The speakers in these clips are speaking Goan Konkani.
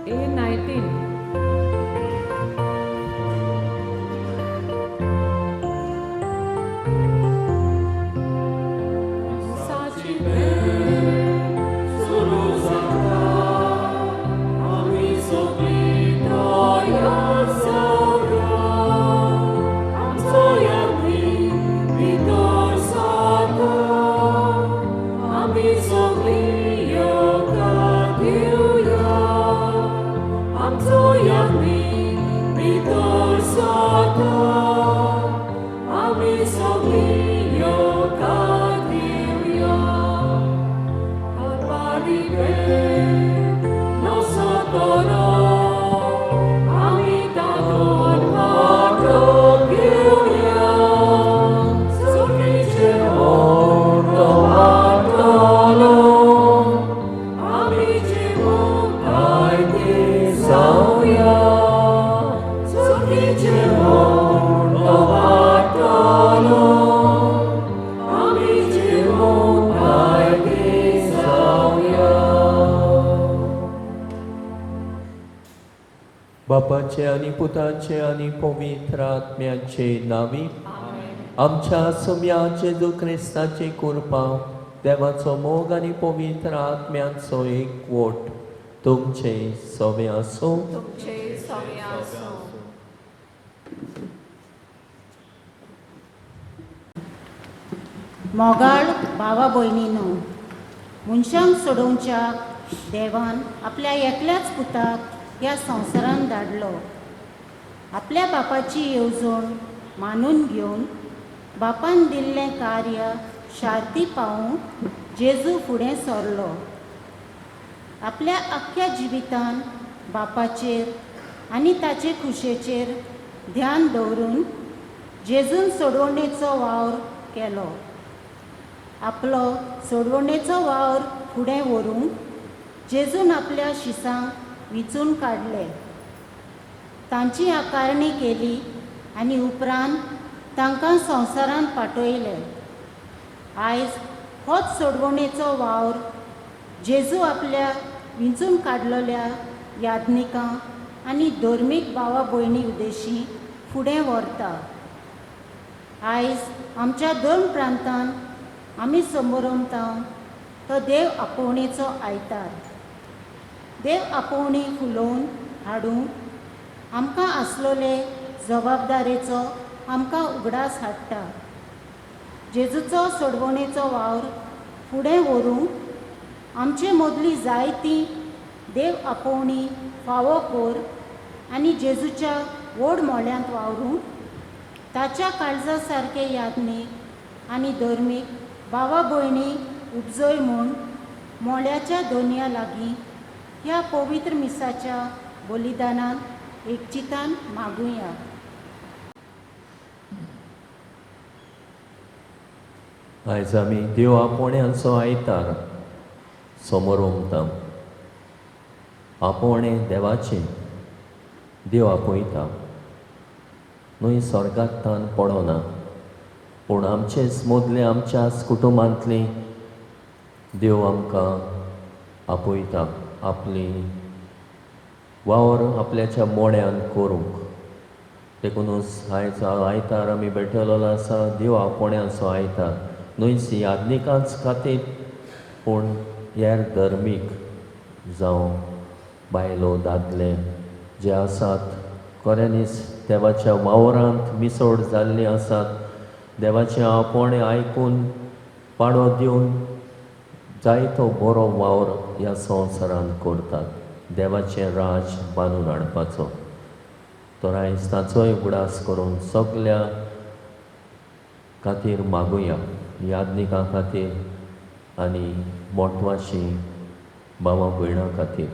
A19. साची भेट सुरू जाता, आमी सगळीं तयार जावया. आमचो यादनीक भितर सरता, आमी सगळीं येवकार दिवया. आमचो यादनीक भितर सरता, आमी सगळीं येवकार दिवया. Kalvari भेट nosotros, आमी तातूंत वांटो घेवया. सुखीचें व्हड वाडटलो, आमी जिवूंक ती जावया. सुखीचें व्हड वाडटलो, आमी जिवूंक ती जावया. बापाचे आनी पुताचे आनी पवित्र आत्म्याचे नांवी. आमच्या सोम्या जेजू क्रिस्ताची कृपा, देवाचो मोग आनी पवित्र आत्म्याचो एकवट तुमचे सवे आसूं. तुमचे सवे आसूं. मोगाळ भावा भयणीनो, मनशांक सोडोवच्याक देवान आपल्या एकल्याच पुताक ह्या संवसारांत धाडलो. आपल्या बापाची येवजण मानून घेवन बापान दिल्लें कार्य शार्ती पावूंक जेजू फुडें सरलो. आपल्या आख्ख्या जिवितान बापाचेर आनी ताचे खुशेचेर ध्यान दवरून जेजून सोडवणेचो वावर केलो. आपलो सोडवणेचो वावर फुडें व्हरूंक जेजून आपल्या शिसांक विंचून काडले, तांची आकारणी केली आनी उपरांत तांकां संवसारांत पाठयले. आयज होच सोडवणेचो वावर जेजू आपल्या विंचून काडलेल्या याज्ञिकां आनी धर्मीक भावा भयणी उद्देशी फुडें व्हरता. आयज आमच्या धर्म प्रांतांत आमी समोरमता तो देव आपोवणेचो आयतार. देव आपोवणी फुलोवन हाडूंक आमकां आसलेले जबाबदारेचो आमकां उगडास हाडटा. जेजूचो सोडवणेचो वावर फुडें व्हरूंक आमचे मदली जायती देव आपोवणी फावो कर आनी जेजूच्या व्हड मोळ्यांत वावरूंक ताच्या काळजा सारके याज्ञीक आनी धर्मीक भावा भयणी उपजय म्हूण मोळ्याच्या दोनया लागीं ह्या पवित्र मिसाच्या बलिदानान एकचितान मागुया. आयज आमी देव आपोवण्यांचो आयतार समोर उमता. आपोवणें देवाचें, देव आपयता न्हय, स्वर्गांत पडना, पूण आमचेच मदले आमच्याच कुटुंबांतली देव आमकां आपयता आपली वावर आपल्याच्या मोड्यान करूंक. देखूनच आयज आयतार आमी भेटलेलो आसा देव आपोवण्यांचो आयतार, न्हयच याज्ञिकांच खातीर पूण हेर धर्मीक जावं बायलो दादले जे आसात खऱ्यांनीच देवाच्या वावरांत मिसोड जाल्ले आसात, देवाचें आपोवणें आयकून पाडो दिवन जायतो बरो वावर ह्या संवसारांत करतात, देवाचें राज बांदून हाडपाचो. तर आयज ताचोय उगडास करून सगल्या खातीर मागुया, याज्ञिकां खातीर आनी मोटवाशी भावा भयणां खातीर.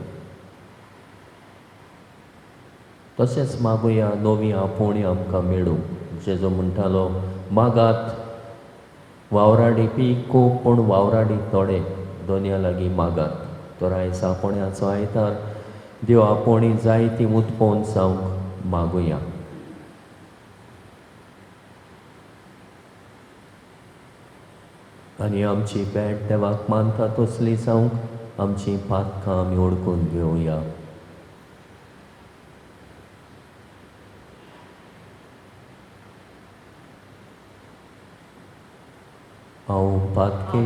तशेंच मागुया नवी आपोवणी आमकां मेळूं. जेजो म्हणटालो, मागात वावराडी पीक खूब पूण वावराडी थोडे, दोनया लागीं मागात. तर आयज आपोवण्याचो आयतार देव आपोवणी जाय ती उत्पन्न जावंक मागुया. आनी आमची भेट देवाक मानता तसली जावंक आमची पातकां आमी ओळखून घेवया. हांव पातकी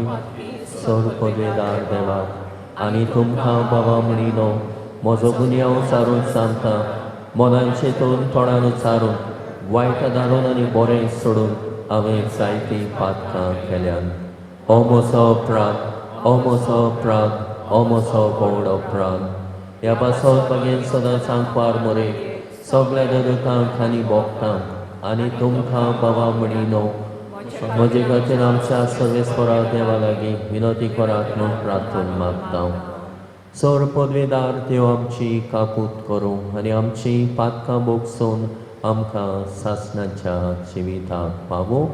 चड पदवेदार देवाक आनी तुमकां बाबा म्हणिनो म्हजो गुन्यांव सारून सांगता मनान चेतून तोंडान उच्चारून वायट धाडून आनी बरें सोडून हांवें जायतीं पातकां केल्यान. हो म्हजो अपराध, हो म्हजो अपराध, हो म्हजो व्हड अपराध. ह्या पासत मागीर सदां सांगपार मरे सगळ्या देवतांक आनी भोगतांक आनी तुमकां बाबा म्हणिनो म्हजे खातीर आमच्या सर्वेस्परा देवा लागीं विनवती करात म्हूण प्रार्थना मागता. सर पदवेदार देव आमची काकूत करूं आनी आमची पातकां भोगसून आमकां सासणाच्या जिविताक पावूं.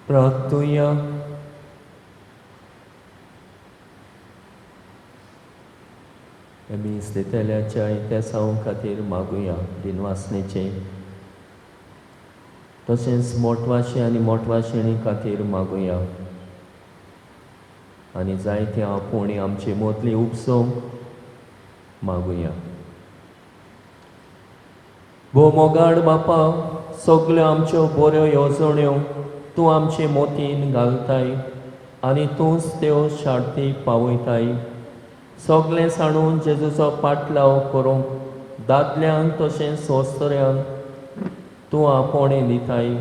प्रार्थुया. आमी दितल्याच्या इतिहासां खातीर मागुया दिनवासनेचे, तशेंच मोटवाशी आनी मोटवाशिणी खातीर मागुया आनी जायत्या आपोवणी आमचे मोतली उपसोवंक मागुया. भोव मोगाड बापा, सगल्यो आमच्यो बऱ्यो येवजण्यो तूं आमचे मोतीन घालताय आनी तूंच त्यो शार्ती पावयताय. सगळें सांडून जेजूचो पाटलाव करूंक दादल्यांक तशेंच सोसऱ्यांक तूं आपोवणें दिताय.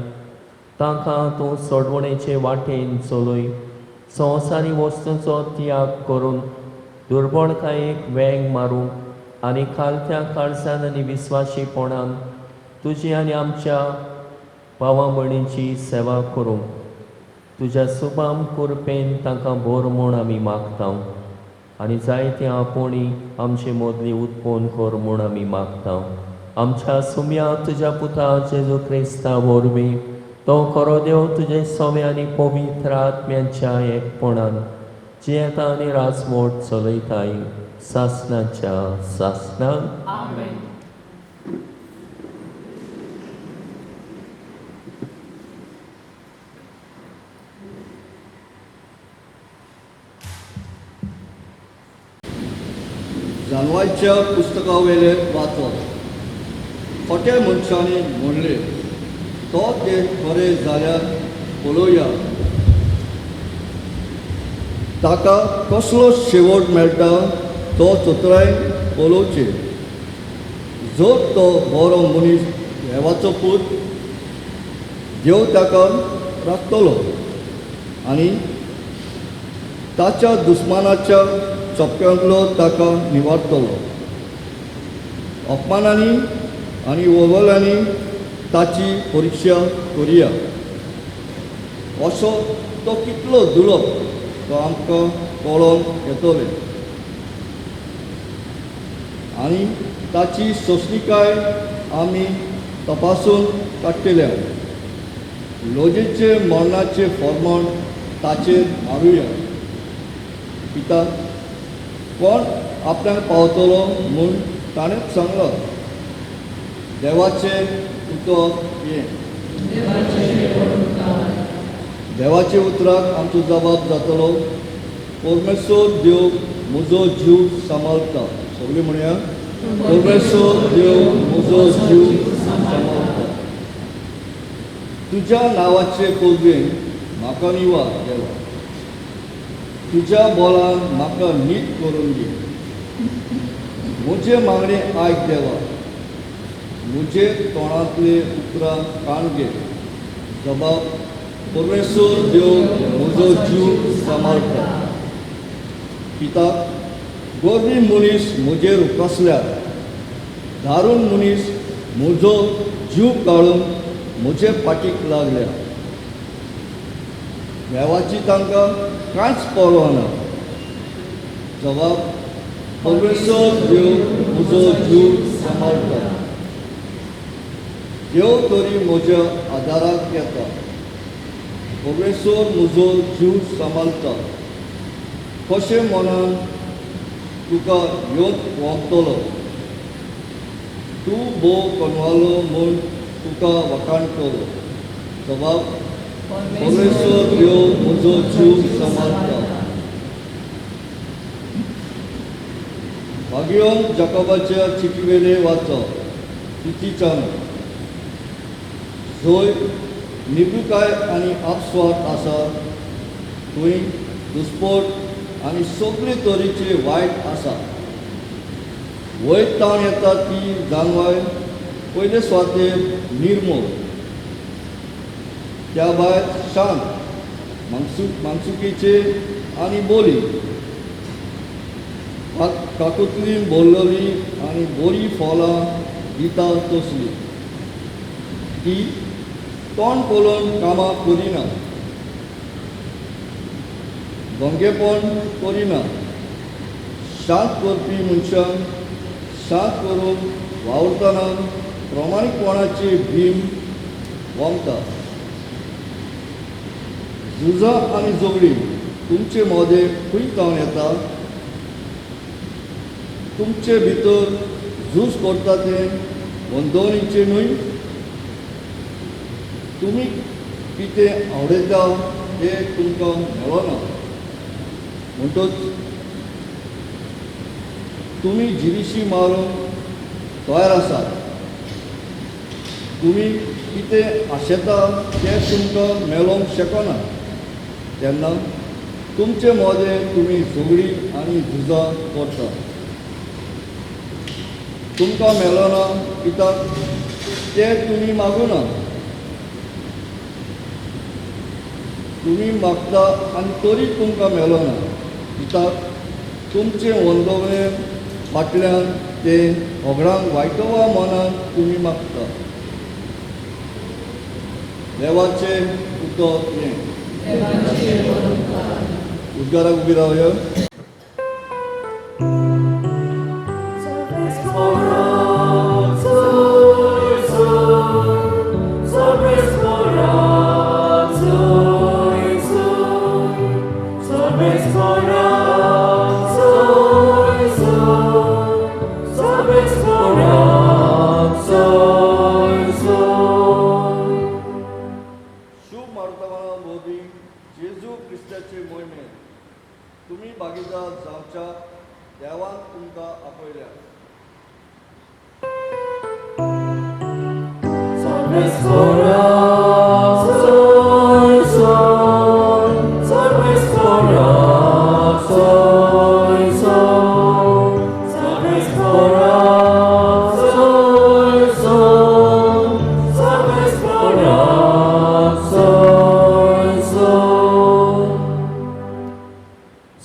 तांकां तूं सोडवणेचे वाटेन चलय. संवसारी वस्तूंचो त्याग करून दुर्बळकायेक वेंग मारूंक आनी खालत्या काळजान आनी विस्वाशीपणान तुजी आनी आमच्या भावा भयणींची सेवा करूंक तुज्या सुबाम कृपेन तांकां भर म्हूण आमी मागता आनी जायते आपोवणी आमचे मदली उत्पन्न कर म्हूण आमी मागता. आमच्या सुम्या तुज्या पुता जेजू क्रिस्ता वरवीं तो खरो देव तुजे सवे आनी पवित्र आत्म्यांच्या एकपणान जियेता आनी राजमोट चलयताय सासनाच्या सासनाक. आमेन. जानवायच्या पुस्तकावेले वाचप. खोट्या मनशांनी म्हणलें, तो ते खरें जाल्यार पळोवया ताका कसलो शेवट मेळटा तो चतुरायेन पळोवचें. जर तो बरो मनीस देवाचो पूत, देव ताका राखतलो आनी ताच्या दुस्मानाच्या चपक्यांतलो ताका निवारतलो. अपमानांनी आनी वळवळ्यांनी ताची परिक्षा करुया. असो तो कितलो दुर्लभ तो आमकां कळोन येतलें आनी ताची सोंसणीकाय आमी तपासून काडटल्या. लजेचें मरणाचें फॉर्मण ताचेर मारुया. पिता कोण आपल्याक पावतलो म्हूण ताणेंच सांगलां. देवाचें उतर हें. देवाचे उतराक आमचो जबाब जातलो. परमेश्वर देव म्हजो जीव सांबाळटा. सगळीं म्हणया, परमेश्वर देव म्हजो जीव सांबाळटा. तुज्या नांवाचे कोलवेन म्हाका निवार देवा, तुज्या बोलान म्हाका नीट करून दी. म्हजें मागणें आयक देवा, म्हजे तोंडांतले उतरां कान घे. जबाब, परमेश्वर देव म्हजो जीव सांबाळटा. पिता, गोरवी मनीस म्हजेर उपासल्यार, दारून मनीस म्हजो जीव काडून म्हजे फाटीक लागल्या. देवाची तांकां कांयच पर्वा ना. जबाब, परमेश्वर देव म्हजो जीव सांबाळटा. देव तरी म्हज्या आदाराक येता. परमेश्वर म्हजो जीव सांबाळटा. कशें मनान तुका येवन वमतलो, तूं भोव कनवालो म्हूण तुका वखाणटलो. जबाब, परमेश्वर देव म्हजो जीव सांबाळटा. भाग्योन जाकोबाच्या चिटवेले वाचप. तिचीचान जंय निबुकाय आनी आपस्वार्थ आसा थंय दुस्पोट आनी सगळे तरेचे वायट आसा. वयर ताण येता ती जाणवाय पयले सुवातेर निर्मूल, त्या भायर शांत, मानसुकीचे आनी बोली, काकुतली बोल्लली आनी बरी फळां दिता तसली. ती तोंड पळोवन कामां करिना, दंगेपण करिना. शांत करपी मनशांक शांत करून वावुरतना प्रमाणीकपणाची भीम वमता. झुजां आनी झगडीं तुमचे मदें खंय जावन येता? तुमचे भितर झूज करता तें वंदवणीचें न्हय? तुमी कितें आवडयता तें तुमकां मेळना, म्हणटच तुमी जिविशी मारूंक तयार आसात. तुमी कितें आशेता तें तुमकां मेळोवंक शकना. तेन्ना तुमचे मदें तुमी झगडीं आनी झुजां करता. तुमकां मेळना कित्याक तें तुमी मागूना. तुमी मागता आनी तरी तुमकां मेळना कित्याक तुमचें वंदवणे फाटल्यान तें होगडांक वायटवा मनान तुमी मागता. देवाचें उतर हें. उद्गाराक उबी रावया. Salve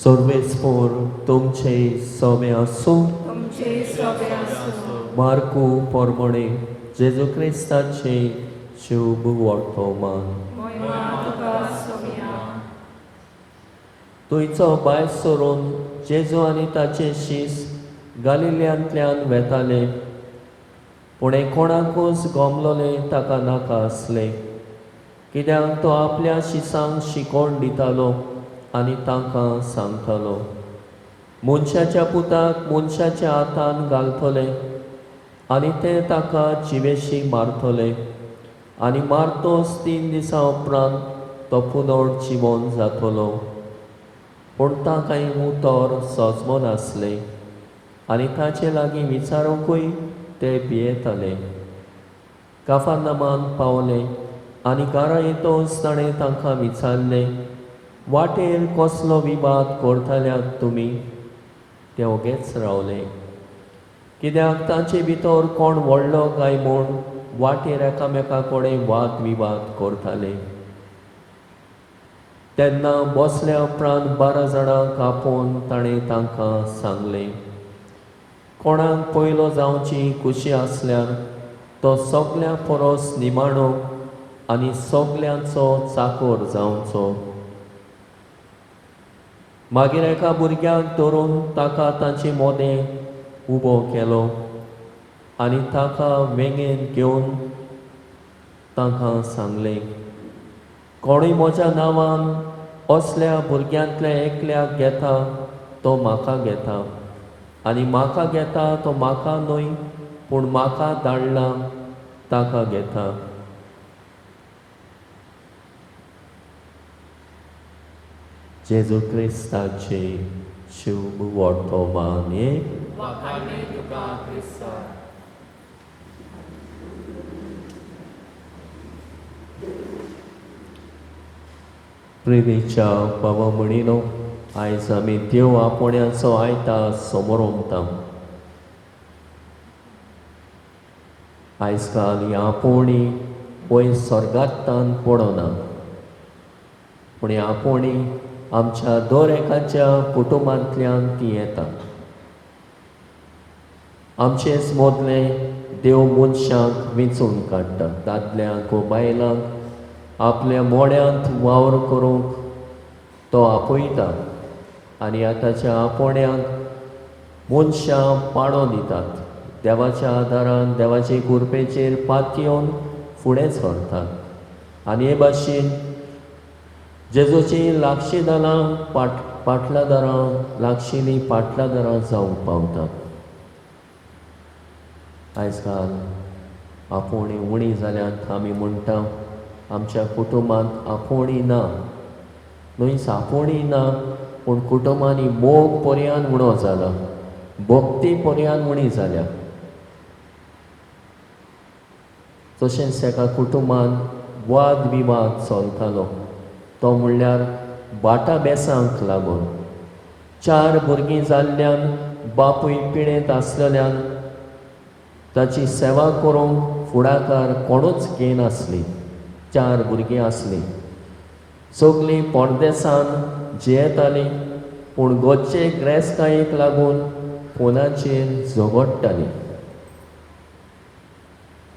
सर्वेस्पोर तुमचे सोबे आसूं. तुमचे सोबे आसूं. मार्कू पोरमोणे जेजू क्रिस्ताचे शुभ वर्तमान. मोहिमा तुका सोम्या. थंयचो भायर सरून जेजू आनी ताचे शीस गालिल्यांतल्यान वेताले, पूण कोणाकूच गमलोलें ताका नाका आसलें, कित्याक तो आपल्या शिसांक शिकोवन दितालो आनी तांकां सांगतालो, मनशाच्या पुताक मनशाच्या हातान घालतले आनी ते ताका जिवेशी मारतले आनी मारतोच 3 दिसां उपरांत तो पुनर जिवन जातलो. पूण तांकां उतर सजमनासलें आनी ताचे लागीं विचारूंकूय ते भियेताले. काफानामान पावले आनी घरा येतच ताणें तांकां विचारलें, वाटेर कसलो विवाद करताल्यात तुमी? ते ओगेच रावले, कित्याक तांचे भितर कोण व्हडलो काय म्हूण वाटेर एकामेका कडेन वाद विवाद करताले. तेन्ना बसल्या उपरांत 12 जाणांक आपोवन ताणें तांकां सांगलें, कोणाक पयलो जावची खुशी आसल्यार तो सगळ्यां परस निमाणो आनी सगळ्यांचो चाकोर जावचो. मागीर एका भुरग्याक धरून ताका तांचे मोदें उबो केलो आनी ताका वेंगेंत घेवन तांकां सांगलें, कोणूय म्हज्या नांवान असल्या भुरग्यांतल्या एकल्याक घेता तो म्हाका घेता, आनी म्हाका घेता तो म्हाका न्हय पूण म्हाका धाडला ताका घेता. जेजू क्रिस्ताचे शुभ वर्तमान. प्रितीच्या बाबा म्हणिनो, आयज आमी देव आपोवण्याचो आयता समोरमता. आयज काल ही आपोवणी वयर स्वर्गांतल्यान पडना, पूण ही आपोवणी आमच्या दर एकाच्या कुटुंबांतल्यान ती येता. आमचेच मदले देव मनशांक वेंचून काडटा, दादल्यांक वो बायलांक आपल्या मोड्यांत वावर करूंक तो आपयता आनी आतांच्या आपोवण्यांक मनशां पाडो दितात, देवाच्या आदारान देवाचे कृपेचेर पातयेवन फुडें सरतात. आनी हे भाशेन जेजूची लागशीदारां पाटलादारां लागशिलीं पाटलादारां जावंक पावतात. आयज काल आपोवणी उणी जाल्यात. आमी म्हणटा आमच्या कुटुंबांत आपोवणी ना, न्हय आपोवणी ना, पूण कुटुंबांनी मोग पर्यान उणो जाला, भक्ती पर्यान उणी जाल्या. तशेंच एका कुटुंबांत वाद विवाद चलतालो, तो म्हणल्यार बाटा बेसांक लागून. 4 भुरगीं जाल्ल्यान बापूय पिळेंत आसलेल्यान ताची सेवा करूंक फुडाकार कोणूच घेयनासली. 4 भुरगीं आसलीं, सगलीं परदेसान जियेतालीं, पूण गोचे ग्रेस्तायेक लागून फोनाचेर झगडटालीं.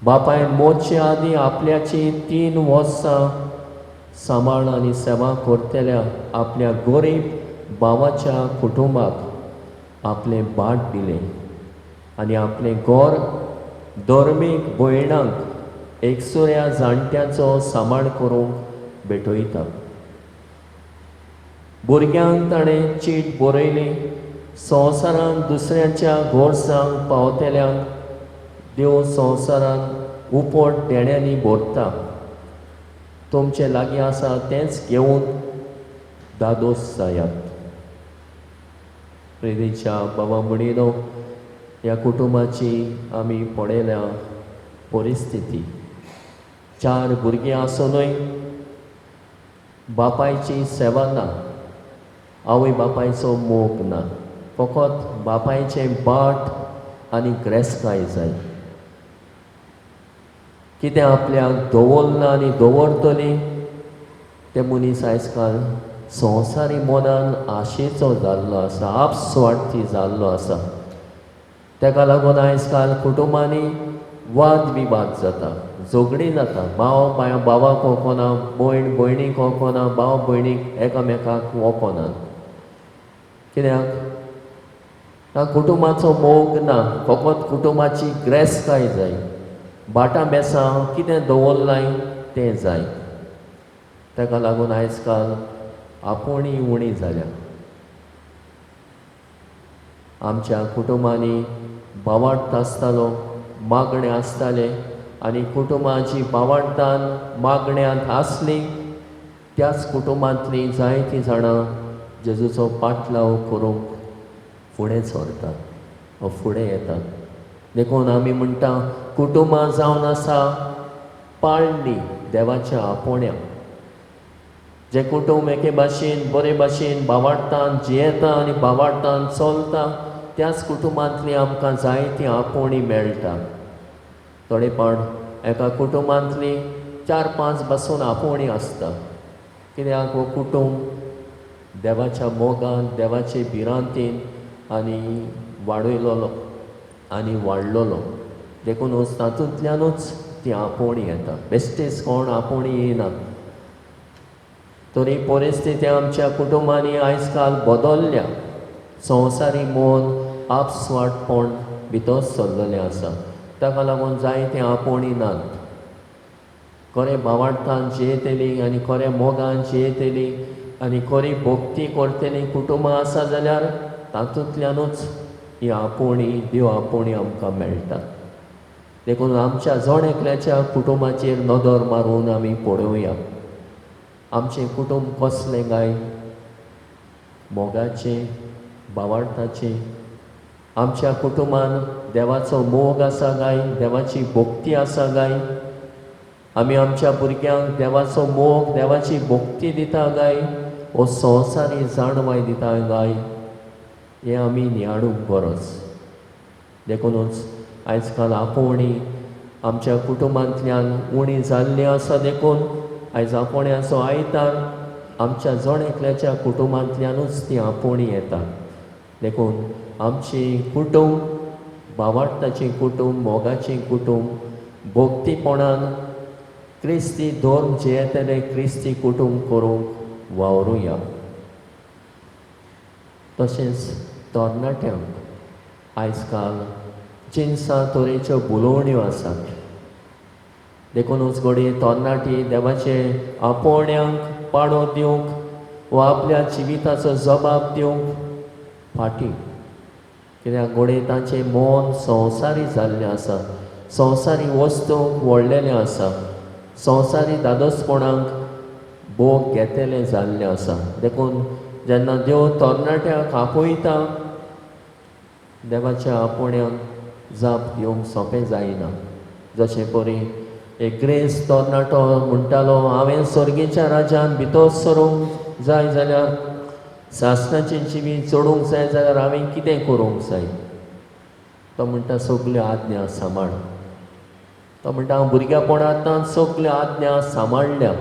बापायन मोडचे आदीं आपल्याची 3 वर्सां सांबाळ आनी सेवा करतल्या आपल्या गरीब भावाच्या कुटुंबाक आपलें भाट दिलें आनी आपलें घर धर्मीक भयणांक एकसुऱ्या जाणट्याचो सांबाळ करूंक भेटयता. भुरग्यांक ताणें चीट बरयली, संवसारांत दुसऱ्याच्या गोरसांक पावतल्यांक देव संवसारांत उपट देण्यांनी भरता, तुमचे लागीं आसा तेंच घेवन दादोस जायात. प्रेरीच्या बाबा म्हणिनो, ह्या कुटुंबाची आमी पळयल्या परिस्थिती. 4 भुरगीं आसुनूय बापायची सेवा ना, आवय बापायचो मोग ना, फकत बापायचें बाट आनी ग्रेसकाय जाय. कितें आपल्याक दवरलां आनी दवरतली ते मनीस आयज काल संवसारी मनान आशेचो जाल्लो आसा, आपस्वार्थी जाल्लो आसा. ताका लागून आयज काल कुटुंबांनी वाद विवाद जाता, झगडीं जाता. भाव भावाक वळखना, भयण भयणीक वळखना, भाव भयणीक एकामेकाक वळखना. कित्याक? ना कुटुंबाचो मोग ना, फकत कुटुंबाची ग्रेसकाय जाय, बाटां बेसां कितें दवरलाय तें जाय. ताका लागून आयज काल आपोवणी उणी जाल्या. आमच्या कुटुंबांनी भावार्थ आसतालो, मागणें आसतालें आनी कुटुंबाची भावार्थान मागण्यांत आसली त्याच कुटुंबांतलीं जायतीं जाणां जेजूचो पाटलाव करूंक फुडें सरतात वा फुडें येतात. देखून आमी म्हणटा कुटुंबां जावन आसा पाळणी देवाच्या आपोवण्याक. जें कुटुंब एके भाशेन बरे भाशेन भावार्थान जियेता आनी भावार्थान चलता त्याच कुटुंबांतली आमकां जायती आपोवणी मेळटा. थोडेपण एका कुटुंबांतली 4-5 बसून आपोवणी आसता. कित्याक? हो कुटुंब देवाच्या मोगान, देवाचे भिरांतीन आनी वाडयलोलो आनी वाडलोलो, देखूनच तातूंतल्यानूच ती आपोवणी येता. बेश्टेच कोण आपोवणी येना. तरी परिस्थिती आमच्या कुटुंबांनी आयज काल बदल्ल्या. संवसारी मन, आपस्वार्थपण भितर सरलेलें आसा. ताका लागून जायते आपोवणी नात. खरें भावार्थान जियेतली आनी खरें मोगान जियेतली आनी खरी भक्ती करतली कुटुंबां आसा जाल्यार तातूंतल्यानूच ही आपोवणी, देव आपोवणी आमकां मेळटा. देखून आमच्या जण एकल्याच्या कुटुंबाचेर नदर मारून आमी पळोवया, आमचें कुटुंब कसलें काय? मोगाचें, भावार्थाचें? आमच्या कुटुंबान देवाचो मोग आसा काय? देवाची भक्ती आसा काय? आमी आमच्या भुरग्यांक देवाचो मोग, देवाची भक्ती दिता काय? वो संवसारी जाणवाय दिता काय? हें आमी नियाळूंक गरज. देखूनच आयज काल आपोवणी आमच्या कुटुंबांतल्यान उणी जाल्ली आसा. देखून आयज आपोवण्याचो आयतार आमच्या जण एकल्याच्या कुटुंबांतल्यानूच ती आपोवणी येता. देखून आमचें कुटुंब भावार्थाचें कुटुंब, मोगाचें कुटुंब, भक्तीपणान क्रिस्ती धर्म जियेतलें क्रिस्ती कुटुंब करूंक वावरुया. तशेंच तरणाट्यांक आयज काल जिनसां तरेच्यो भुलोवण्यो आसात. देखूनच घडये तरणाटी देवाचे आपोवण्यांक पाडो दिवंक वा आपल्या जिविताचो जबाब दिवंक फाटीं. कित्याक घडये तांचें मन संवसारी जाल्लें आसा, संवसारी वस्तूंक व्हडलेलें आसा, संवसारी दादोसपणाक भोग घेतलें जाल्लें आसा. देखून जेन्ना देव तरणाट्यांक आपयता देवाच्या आपोवण्याक जाप दिवंक सोंपें जायना. जशें परी एक ग्रेस तरणाटो म्हणटालो, हांवें सर्गीच्या राज्यान भितर सरूंक जाय जाल्यार, सासणाचें जिवीत चडूंक जाय जाल्यार हांवें कितें करूंक जाय? तो म्हणटा सगल्यो आज्ञा सांबाळ. तो म्हणटा हांव भुरग्यापणांत सगल्यो आज्ञा सांबाळ्ळ्या,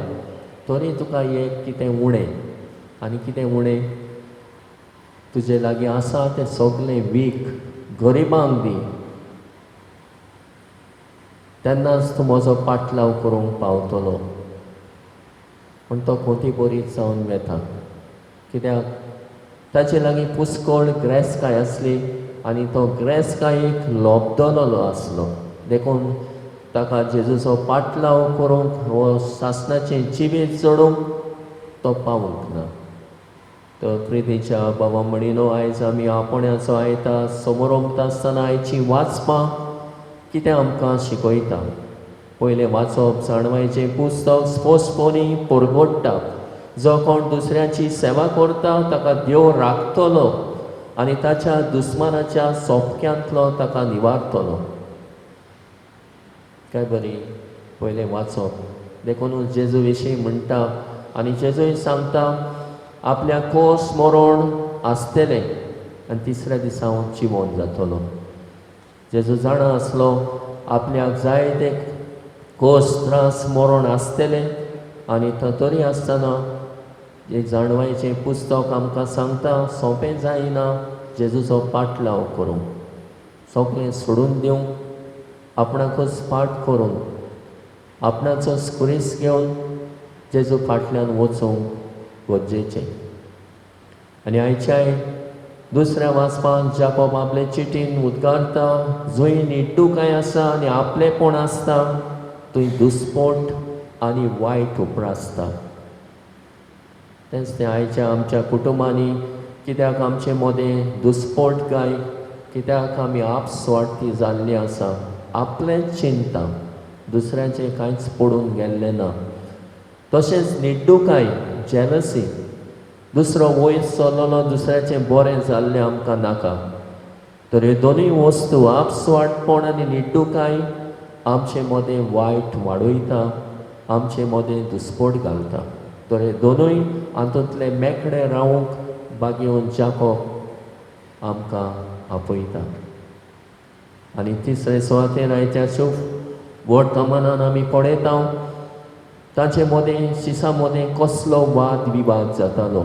तरी तुका एक कितें उणें. आनी कितें उणें? तुजे लागीं आसा तें सगलें वीक, गरिबांक दी, तेन्नाच तूं म्हजो पाटलाव करूंक पावतलो. पूण तो खोती बरीच जावन वेता. कित्याक? ताचे लागीं पुस्कळ ग्रेसकाय आसली आनी तो ग्रेसकायेक लोबदलोलो आसलो. देखून ताका जेजूचो पाटलाव करूंक वो सासणाचें जिवीत चडोवंक तो पावूंक ना. तर प्रितीच्या बाबा म्हणिनो, आयज आमी आपोवण्याचो आयता समोरमता आसतना आयची वाचपां कितें आमकां शिकयता? पयलें वाचप जाणवायचें पुस्तक स्पश्टपणी परगट्टा. जो कोण दुसऱ्याची सेवा करता ताका देव राखतलो आनी ताच्या दुस्मानाच्या सोपक्यांतलो ताका निवारतलो. काय बरी पयलें वाचप. देखून जेजू विशीं म्हणटा आनी जेजूय सांगता आपल्या कोस मरण आसतलें आनी तिसऱ्या दिसा हांव जिवोन जातलो. जेजू जाणा आसलो आपल्याक जाय ते कोस त्रास मरण आसतलें आनी तो तरी आसतना एक जाणवायचें पुस्तक आमकां सांगता सोंपें जायना जेजूचो पाटलाव करूंक, सगळें सोडून दिवंक, आपणाकच पाट करून आपणाचो स्कुरीस घेवन जेजू फाटल्यान वचूंक गरजेचें. आनी आयच्याय दुसऱ्या वाचपाक जाकोब आपले चिटीन उद्गारता जंय निड्डुकाय आसा आनी आपलेपण आसता थंय दुस्पोट आनी वायट उपरासता. तेंच तें आयच्या आमच्या कुटुंबांनी कित्याक आमचे मदें दुस्पोट काय, कित्याक आमी आपस्वार्थी जाल्लीं आसा, आपलेंच चिंता, दुसऱ्यांचें कांयच पडून गेल्लें ना. तशेंच निड्डुकाय, जेलसी, दुसरो वयर चललो दुसऱ्याचें बरें जाल्लें आमकां नाका. तर ह्यो दोनूय वस्तू आपस्वार्थपण आनी निड्डुकाय आमचे मदें वायट वाडयता, आमचे मदें दुस्पोट घालता. तर हे दोनूय हातूंतले मेकळे रावंक बागेवन जाकोब आमकां आपयता. आनी तिसरे सुवातेर आयच्या शुभ वर्तमानान आमी पळयता ताचे मदें शिसां मदें कसलो वाद विवाद जातालो,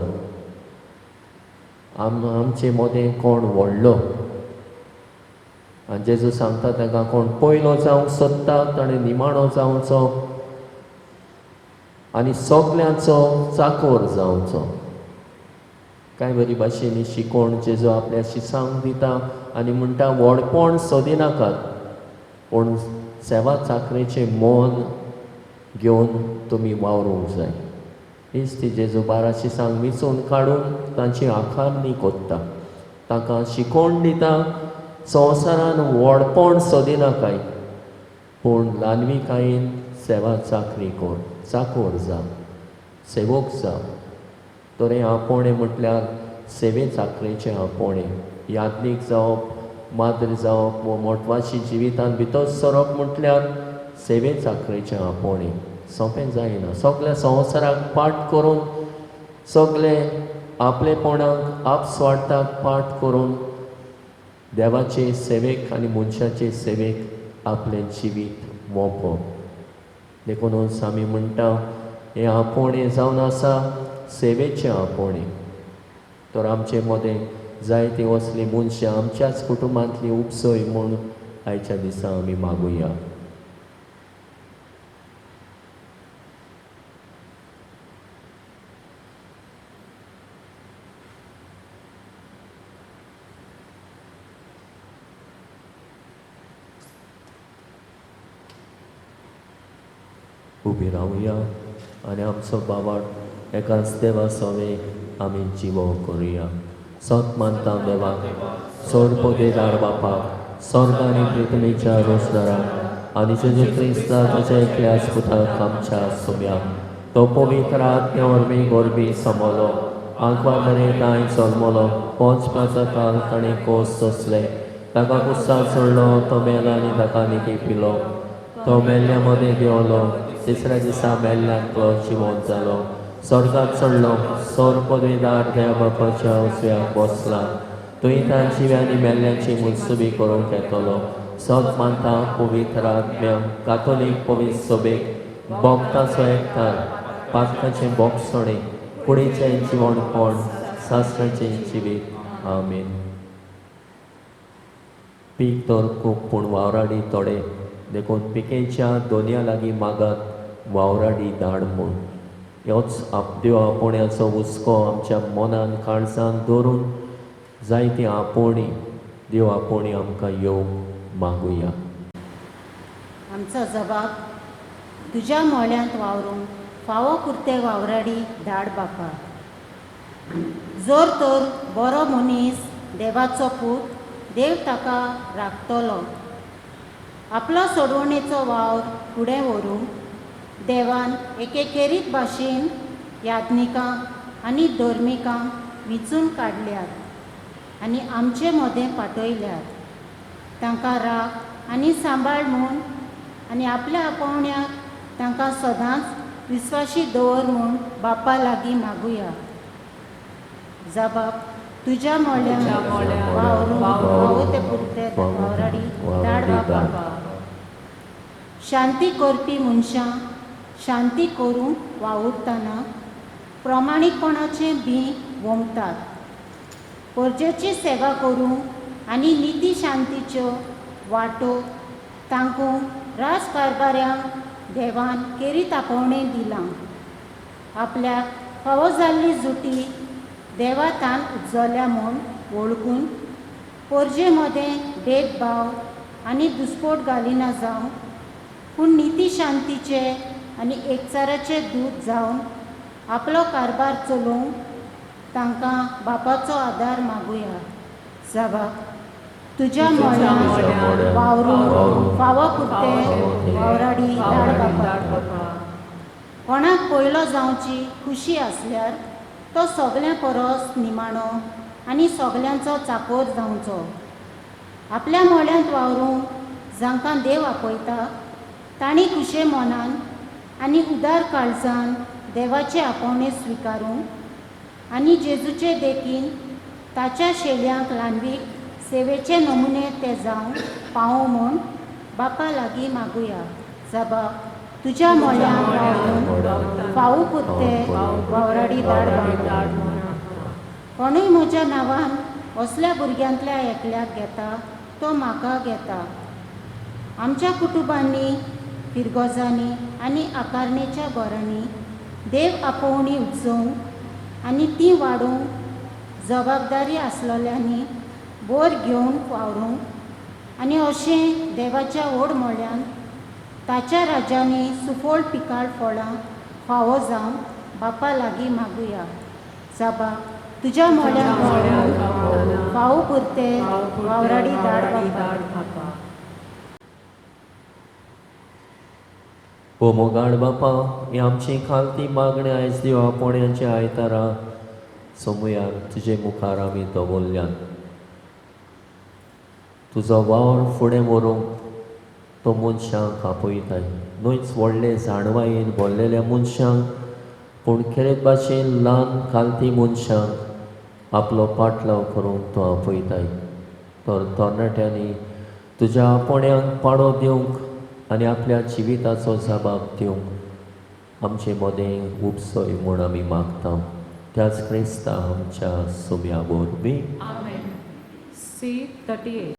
आमचे मदें कोण व्हडलो. आनी जेजू सांगता तांकां कोण पयलो जावंक सोदता ताणें निमाणो जावचो आनी सगल्यांचो चाकोर जावचो. कांय बरी भाशेन शिकोवण जेजू आपल्या शिसांक दिता आनी म्हणटा व्हडपण सोदिनाकात पूण सेवा चाकरेचें मन घेवन तुमी वावरूंक जाय. हीच ती जेजू 12 शिसांक विंचून काडून तांची आकारणी कोत्ता, तांकां शिकोवण दिता संवसारान व्हडपण सोदिनाकाय पूण ल्हानविकायेन सेवा चाकरी कर, चाकोर जा, सेवक जा. तर हें आपोवणें म्हटल्यार सेवे चाकरेचें आपोवणें. याज्ञीक जावप, माद्र जावप वो मोटवाशी जिवितान भितर सरप म्हटल्यार सेवे चाकरेचें आपोवणें. सोंपें जायना. सगल्या संवसाराक पाठ करून, सगळे आपलेपणाक आपस्वार्थाक पाठ करून देवाचे सेवेक आनी मनशाचे सेवेक आपलें जिवीत मोपप. देखूनच आमी म्हणटा हें आपोवणें जावन आसा सेवेचें आपोवणें. तर आमचे मदें जायतीं असलीं मनशां आमच्याच कुटुंबांतली उपसय म्हूण आयच्या दिसा आमी मागुया. उबी रावया आनी आमचो बाबाट एकाच देवा सवे आमी जिवो करुया. सत मानता देवाक, सोड पदेदार बापाक, स्वर्ग आनी पृथ्वीच्या रोजदाराक आनी जेजू क्रिस्ता ताच्या एकल्याच पुताक आमच्या सोम्याक, तो पवित्र आत्म्या वरवीं गोरबी समलो, आंकवार मरे तांय जल्मलो, पोंचपाचो काल ताणें कोस सोंसले, ताका कुस्सार सोडलो, तो मेलो आनी ताका निकी पिलो, तो मेल्ल्या मदें देंवलो, तिसऱ्या दिसा मेल्ल्यांतलो जिवंत जालो, स्वर्गात चडलो, सौर पदवीदार देव बापाच्या उजव्याक बसला, थंय तांची आनी मेल्ल्यांची मुनसुबी करूंक येतलो. सत मानता पवित्र आत्म्या, कातोलीक पवित्र सभेक, भोगताचो एकठार, पातकाचें भोगसणें, कुडीचें जिवणपण, सासणाचें जिवीत. आमेन. पीक तर खूब पूण वावराडी थोडे, देखून पिकेच्या दोनया लागीं मागात वावराडी धाड म्हूण. ह्योच देव आपोवण्याचो हुस्को आमच्या मनान काळजान दवरून जायती आपोवणी देव आपोवणी आमकां येवंक मागुया. आमचो जबाब तुज्या मोळ्यांत वावरूंक फावो पुरते वावराडी धाड बापा. जर तर बरो मनीस देवाचो पूत, देव ताका राखतलो. आपलो सोडवणेचो वावर फुडें व्हरूंक देवान एकेकेरीत भाशेन याज्ञिकांक आनी धर्मिकांक विंचून काडल्यात आनी आमचे मदें पाठयल्यात. तांकां राख आनी सांबाळ म्हूण आनी आपल्या आपोवण्याक तांकां सदांच विस्वाशी दवर म्हूण बापा लागीं मागुया. जबाब तुज्या मोल्यान वावरून फावो ते पुरते वावराडी धाड बापा. शांती करपी मनशां शांती करूंक वावुरतना प्रमाणीकपणाचें बीं वोमतात. परजेची सेवा करूंक आनी निती शांतीच्यो वाटो तांकां राजकारभाऱ्यांक देवान केरी तापोवणें दिलां. आपल्याक फावो जाल्ली जुटी देवा तान उज्जल्या म्हूण वळखून पोरजे मदें भेदभाव आनी दुस्पोट घालिना जावं, पूण निती शांतीचे आनी एकचाराचे दूत जावन आपलो कारभार चलोवंक तांकां बापाचो आदार मागुया. जबाब तुज्या मोल्यान वावरून फावो पुरते वावराडी धाड बापा. कोणाक पयलो जावची खुशी आसल्यार तो सगल्यां परस निमाणो आनी सगल्यांचो चाकोर जावचो. आपल्या मोल्यांत वावरूंक जांकां देव आपयता तांणी खुशे मनान आनी उदार काळजान देवाचे आपोवणें स्विकारूंक आनी जेजूचे देखीन ताच्या शेल्यांक ल्हानवीक सेवेचे नमुने ते जावंक पावो म्हूण बापा लागीं मागुया. जबाब तुज्या मोल्यान वावरून फावो पुरते वावराडी धाड बापा. कोणूय म्हज्या नांवान असल्या भुरग्यांतल्या एकल्याक घेता तो म्हाका घेता. आमच्या कुटुंबांनी फिरगोजांनी आनी आकारणेच्या घरांनी देव आपोवणी उत्सवंक आनी ती वाडोवंक जबाबदारी आसलेल्यांनी बोर घेवन वावरूंक आनी अशें देवाच्या व्हड मोल्यान ताच्या राज्यांनी सुफळ पिकाळ फळां फावो जावन बापा लागीं मागुया. जबाब तुज्या मोल्यान वावरून फावो पुरते वावराडी धाड बापा. ओ मोगाळ बापा, ही आमची खालती मागणी आयज देवा पोण्याच्या आयतारा सोमुयार तुजे मुखार आमी दवरल्यान. तुजो वावर फुडें व्हरूंक तो मनशांक आपयताय, न्हयच व्हडले जाणवायेन भरलेल्या मनशांक, पूण खेरीत भाशेन ल्हान खालती मनशांक आपलो पाटलाव करूंक तो आपयताय. तर तरणाट्यांनी तुज्या आपोवण्यांक पाडो दिवंक आनी आपल्या जिविताचो जबाब दिवंक आमचे मदें उपसय म्हूण आमी मागता. त्याच क्रिस्ता आमच्या सुम्या वरवीं. आमेन. C 38.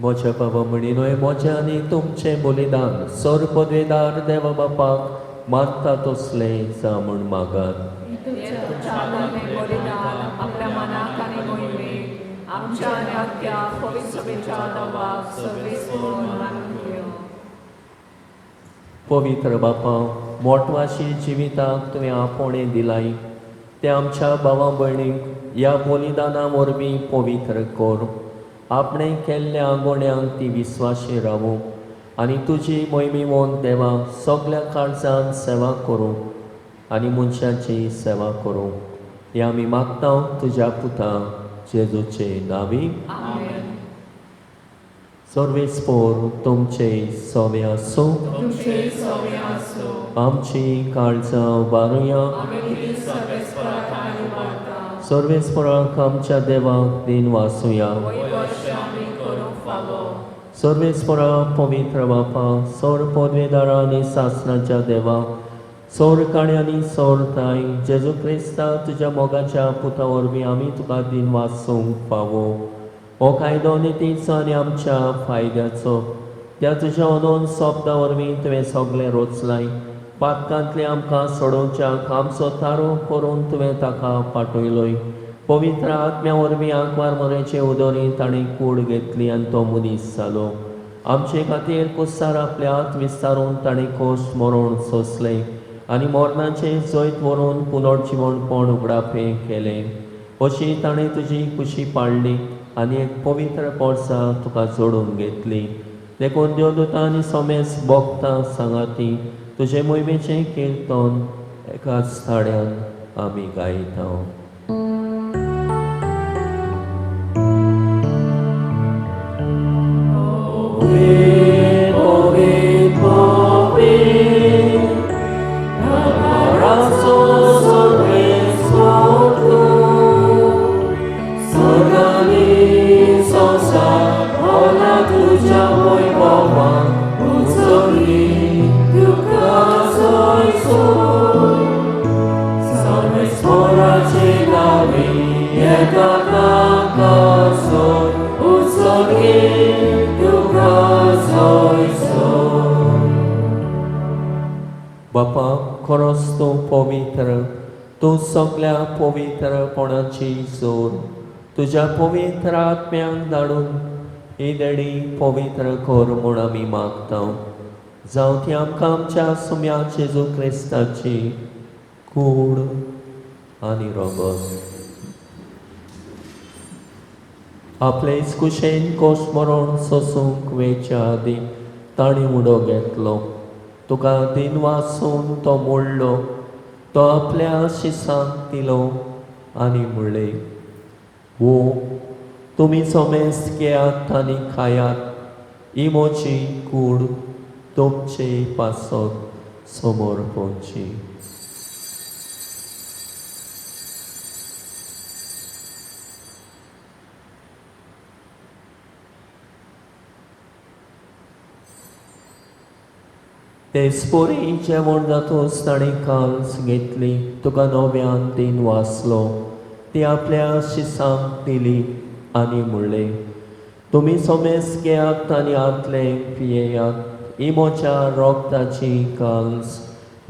म्हज्या बाबा म्हणी न्हय म्हजें आनी तुमचें बलिदान सर पदवेदार देवा बापाक मानता तसलें जा म्हूण मागात. आपल्या मनाक आनी मोहिमेक आमच्या आनी आख्या पवित्र सभेच्या नांवाक सर्वेस्पर मानून घेवं. पवित्र बापा, मोटवाशी जिविताक तुवें आपोवणें दिलाय ते आमच्या भावा भयणींक ह्या बलिदाना वरवीं पवित्र कर. आपणें केल्ल्या गुण्यांक ती विस्वाशी रावूं आनी तुजी मोहिमेवंत देवा सगल्या काळजान सेवा करूं आनी मनशाची सेवा करूं. हें आमी मागता तुज्या पुता जेजूचे नांवी. सर्वेस्पोर तुमचे सवे आसूं. आमची काळजां उबारुया. सर्वेस्पोराक आमच्या देवाक दिन वासुया. सर्वेस्पोरा पवित्र बापा, सौर पदवेदारा आनी सासणाच्या देवा, सौर काणी आनी सौर ताय जेजू क्रिस्ता तुज्या मोगाच्या पुता वरवीं आमी तुका दिन वासूंक फावो. हो कायदो नितीचो आनी आमच्या फायद्याचो. त्या तुज्या अनोन शब्दा वरवीं तुवें सगळें रोचलाय. पातकांतलें आमकां सोडोवच्याक आमचो तारो करून तुवें ताका पाठयलोय. पवित्र आत्म्या वरवीं आंकवार मरेचे उदरी ताणें कूड घेतली आनी तो मनीस जालो. आमचे खातीर कुस्सार आपले हात विस्तारून ताणें कोश मरण सोंसलें आनी मरणाचें जैत व्हरून पुनर्जिवणपण उगडापें केलें. अशी ताणें तुजी कुशी पाडली आनी एक पवित्र पोरसां तुका जोडून घेतली. देखून देवदूतां आनी सोमेस भोगता सांगाती तुजे मोहिमेचें किर्तन एकाच थाड्यान आमी गायता. बापा, खरोच तूं पवित्र, तूं सगल्या पवित्रपणाची जोर. तुज्या पवित्र आत्म्यांक धाडून ही देणी पवित्र कर म्हूण आमी मागता. जावं ती आमकां आमच्या सुम्या जेजू क्रिस्ताची कूड आनी रगत. आपले कुशेन कोश मरण सोसूंक वेच्या आदीं ताणें उडो घेतलो. तुका दिन वासून तो मोडलो. तो आपल्या शिसांक दिलो आनी म्हणलें, वो तुमी सोमेस घेयात आनी खायात. ही म्हजी कूड तुमचे पासत समोर पोवची. तेचपरी जेवण जातूच ताणें काल्स घेतली. तुका नव्यान दिन वाचलो. ती आपल्या शिसांक दिली आनी म्हणलें, तुमी सोमेस घेयात आनी आतलें पियेयात. ही म्हज्या रोगताची काल्स,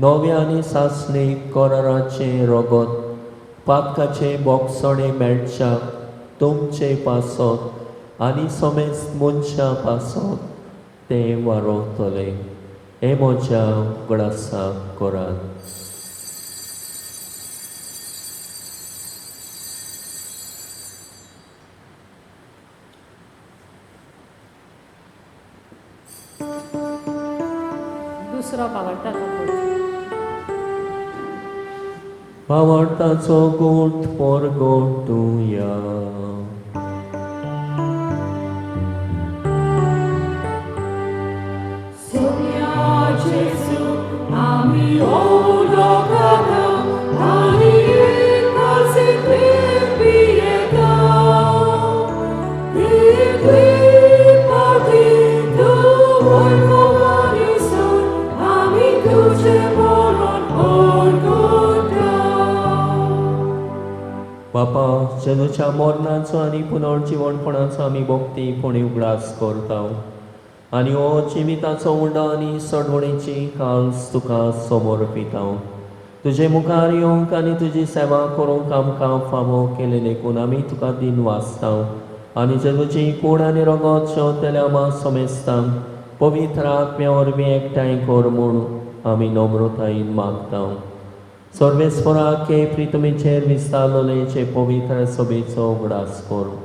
नव्या आनी सासणी कराराचें रगत, पातकाचें बोगसणें मेळच्याक तुमचे पासत आनी सोमेस मनशां पासत तें वारोवतलें. हे म्हज्या उगडासाक करात. दुसरो भावार्थाचो गोट. भावार्थाचो गोट परगटुया. बापा, जेजूच्या मरणाचो आनी पुनर्जिवणपणाचो आमी भक्ती पुणी उगडास करता आनी हो जिविताचो उंडो आनी सडवणीची काल्स तुका समर्पिता. तुजे मुखार येवंक आनी तुजी सेवा करूंक आमकां फावो केलें देखून आमी तुका दिन वाचता आनी जेजूची कूड आनी रगत शेंवतेल्या आमा समेस्तांक पवित्र आत्म्या वरवीं एकठांय कर म्हूण आमी नम्रतायेन मागता. सर्वेस्पराके प्रितमीचेर विस्तारलेचे पवित्र सभेचो उगडास करूं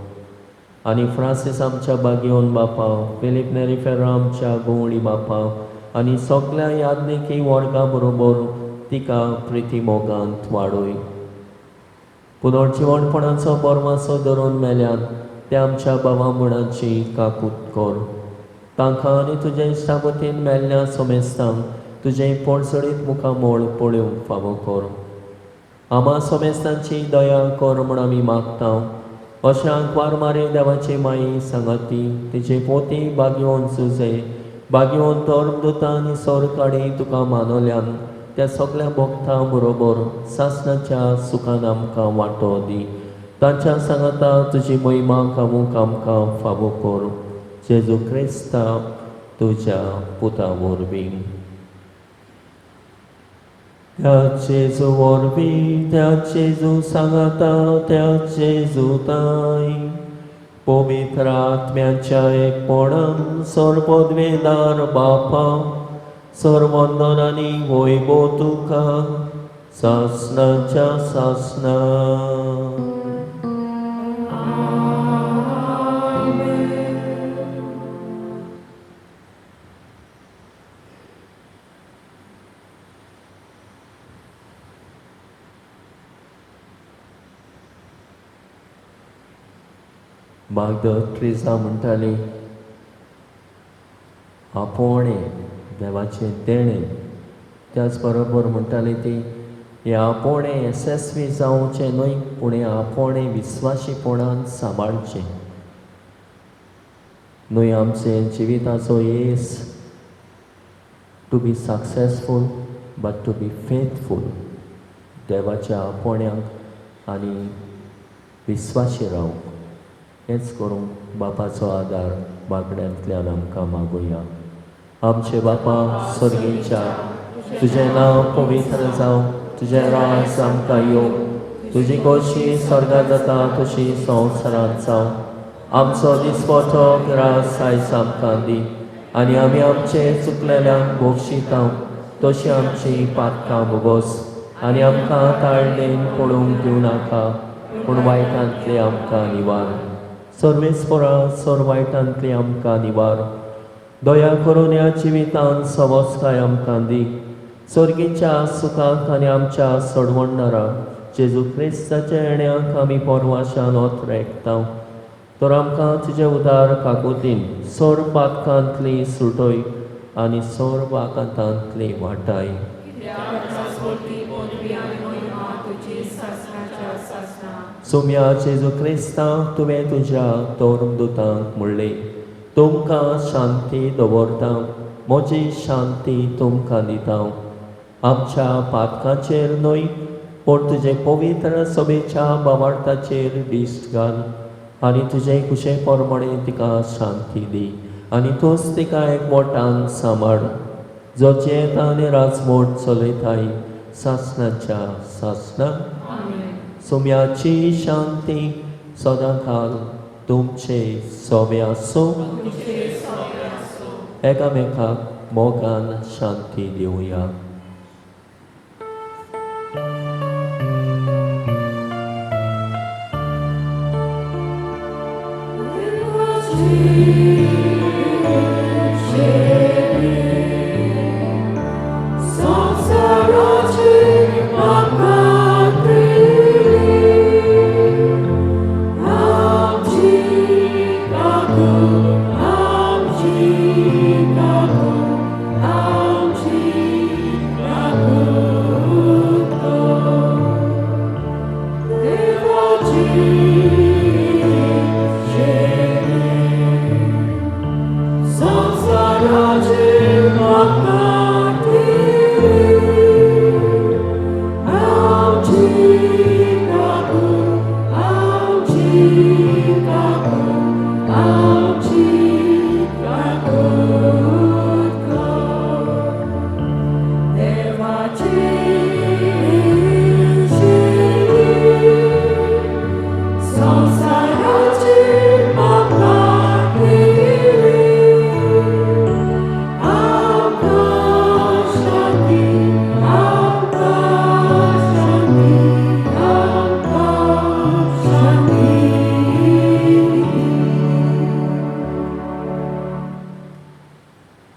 आनी फ्रांसीस आमच्या बागयोन बापा, फिलीप नेरी फेर्रा आमच्या गवळी बापा आनी सगल्या याज्ञिकी वर्गा बरोबर तिका प्रिती मोगांत वाडय. पुनर्जिवणपणाचो बरमासो धरून मेल्यान त्या आमच्या बाबा मुणांची काकूत कर. तांकां आनी तुजे इश्टागतीन मेल्ल्या समेस्तांक तुजें पोळसळीत मुखामोळ पळोवंक फावो कर. आमा समेस्तांची दया कर म्हूण आमी मागता. अशें आंकवार मारे देवाची माई सांगाती तिचे पोती बागयोवन सुजे बागयोवन धर्मदुतां आनी सरकाडी तुका मानवल्यान त्या सगल्या भक्तां बरोबर सासणाच्या सुखान आमकां वांटो दी. तांच्या सांगाता तुजी महिमा गावूंक आमकां फावो कर. जेजू क्रिस्ता तुज्या पुता वरवीं. त्या जेजू वरवीं, त्या जेजू सांगाता, त्या जेजू ताई पवित्र आत्म्याच्या एकपणान सर्वपदवेदार बापा सर्वंदन आनी वैभव तुका सासणाच्या सासणा. मागदर ट्रिजा म्हणटाली, आपोवणें देवाचें देणें. त्याच बरोबर म्हणटाली ती हें आपोवणें येसस्वी जावचें न्हय, पूण हें आपोवणें विस्वाशीपणान सांबाळचें न्हय. आमचें जिविताचो येस to be successful but to be faithful. देवाच्या आपोवण्याक आनी विस्वाशी रावंक. हेंच करूंक बापाचो आदार बागड्यांतल्यान आमकां मागुया. आमचे बापा स्वर्गीच्या, तुजें नांव पवित्र जावं, तुजें राज आमकां येवं, तुजी खोशी स्वर्गांत जाता तशी संवसारांत जावं. आमचो दिसपटो ग्रास आयज आमकां दी आनी आमी आमचे चुकलेल्यांक बोगशिता तशी आमची पातकां भोगोस आनी आमकां ताळणेन पडूंक दिवं नाका, पूण वायटांतले आमकां निवार. सर्वेस्परा सर वायटांतले आमकां निवार. दया करून ह्या जिवितांत सवस्काय आमकां दी. सर्गीच्या सुखाक आनी आमच्या सोडवणदारा जेजू क्रिस्ताच्या येण्याक आमी परवाशान ओतरेकता. तर आमकां तुजे उदार काकुतीन सोर पातकांतली सुटय आनी सोर वाकांतांतली वाटाय. सोम्या जेजू क्रिस्ता, तुवें तुज्या धर्मदुतांक म्हणलें, तुमकां शांती दवरता, म्हजी शांती तुमकां दिता. आमच्या पातकांचेर न्हय, पूण तुजे पवित्र सभेच्या बावार्थाचेर दिश्ट घाल आनी तुजे कुशे प्रमाणे तिका शांती दी आनी तूंच तिका एकवटान सांबाळ, जो जियेता आनी राजमोट चलयताय सासणाच्या सासणा. सोम्याची शांती सदांकाल तुमचे सोबे आसूं. एकामेकाक मोगान शांती दिवया. Amchi,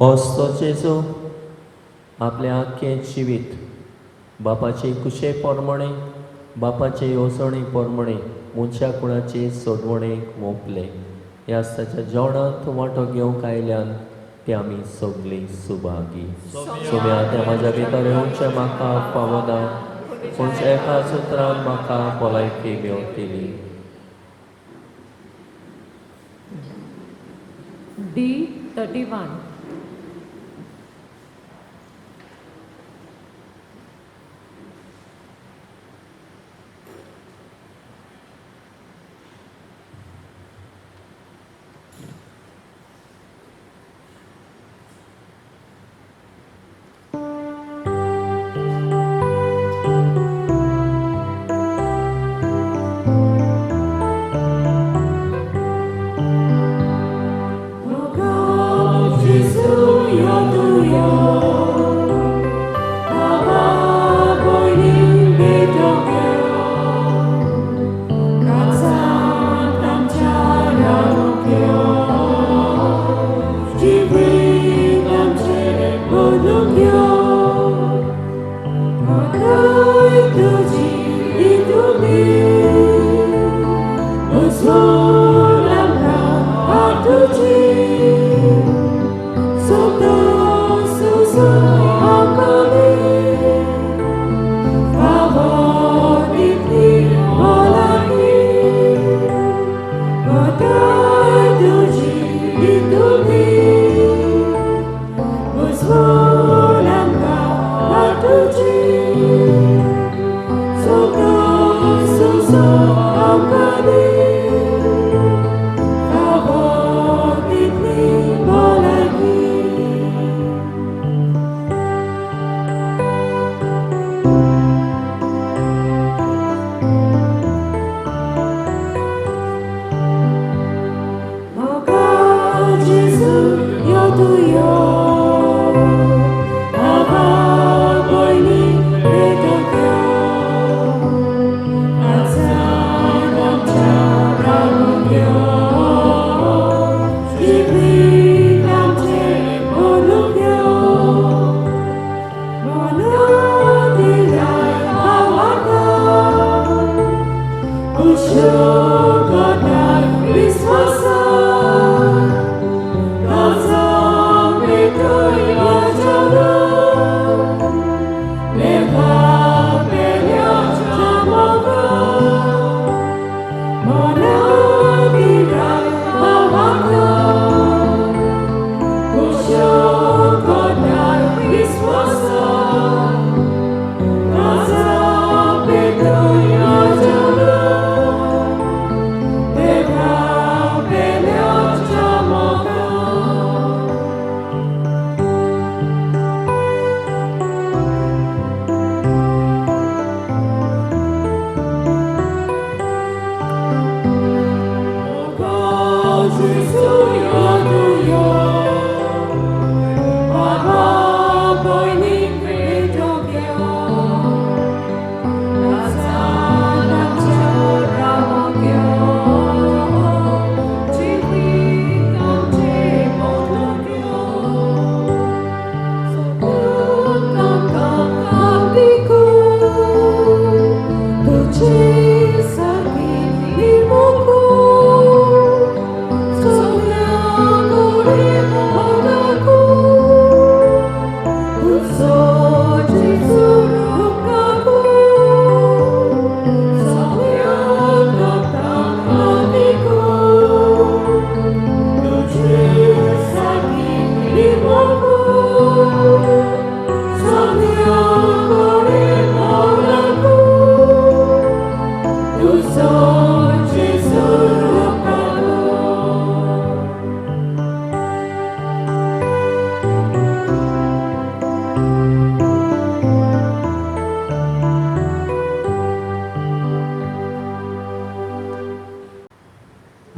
होच तो जेजू आपलें आख्खें जिवीत बापाचे कुशे प्रमाणे, बापाचे येवजणे प्रमाणे मनशा कुळाचे सोडवणेक वोंपले. ह्या ताच्या जेवणांत वांटो घेवंक आयल्यान ते आमी सगळीं सुभागी. सोम्या त्या म्हाज्या भितर येवचें म्हाका पावना, पूण एका सुत्रान म्हाका भलायकी मेवतली. D31.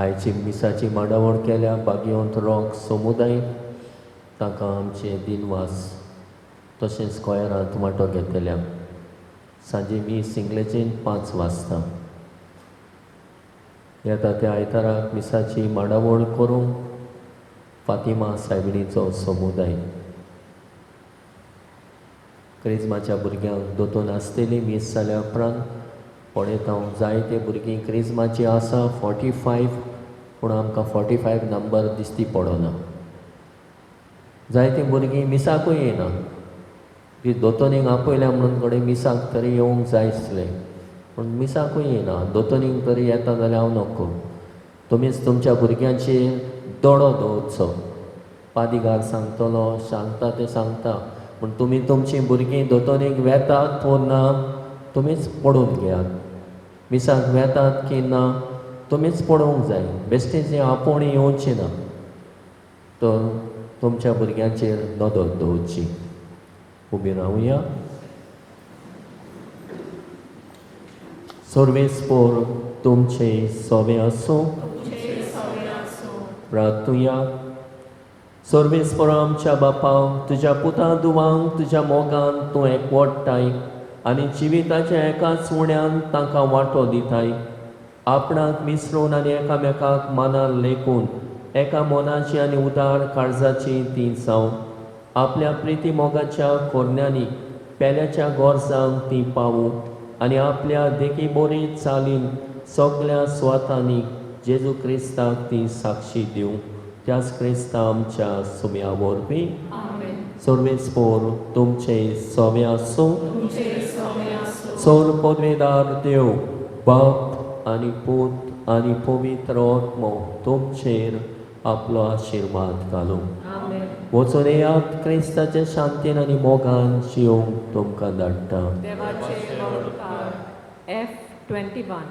आयची मिसाची मांडावळ केल्या बागियोंत रॉक समुदाय तांकां आमचे दिनवास. तशेंच कोयरांत वांटो घेतल्या. सांजे मीस इंग्लेजीन 5 वाजता. येता त्या आयताराक मिसाची मांडावळ करूंक फातिमा सायबिणीचो समुदाय. क्रिज्माच्या भुरग्यांक दोतोन आसतली मीस जाल्या उपरांत पळयता हांव जायते भुरगीं क्रिज्माची आसा 45, पूण आमकां 45 नंबर दिसती पडना. जायतीं भुरगीं मिसाकूय येना. ती दोतोनीक आपयल्या म्हणून कडेन मिसाक तरी येवंक जाय आसलें, पूण मिसाकूय येना. दोतोनीक तरी येता जाल्यार हांव नको. तुमीच तुमच्या भुरग्यांचेर दोळो दवरचो. पादिगार सांगतलो, सांगता तें सांगता, पूण तुमी तुमचीं भुरगीं दोतोनीक वेतात वो ना तुमीच पळोवन घेयात. मिसाक वेतात की ना तुमीच पळोवंक जाय. बेश्टें आपोवणी येवचें ना. तर तुमच्या भुरग्यांचेर नदर दवरची. उबी रावया. सर्वेस्पोर तुमचे सोवे आसूं. प्रार्थुया. सर्वेस्पोर आमच्या बापा, तुज्या पुता दुवांक तुज्या मोगान तूं एकवटाय आनी जिविताच्या एकाच उण्यान तांकां वांटो दिताय. आपणाक मिसळून आनी एकामेकाक मानान लेखून एका मनाची आनी उदार काळजाची ती जावं. आपल्या प्रिती मोगाच्या कोरण्यांनी पेल्याच्या गरजांक ती पावूं आनी आपल्या देखी बरी चालीन सगळ्या सुवातांनी जेजू क्रिस्ताक ती साक्षी दिवं. त्याच क्रिस्ता आमच्या सुम्या वरवीं. सर्वेस्पोर तुमचे सोवे आसूं. सोर पदवेदार देव बाप आनी पूत आनी पवित्र आत्मो तुमचेर आपलो आशिर्वाद घालूं. वचून येयात क्रिस्ताच्या शांतीन आनी मोगान जिवंक तुमकां धाडटा. F21.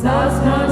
Sasna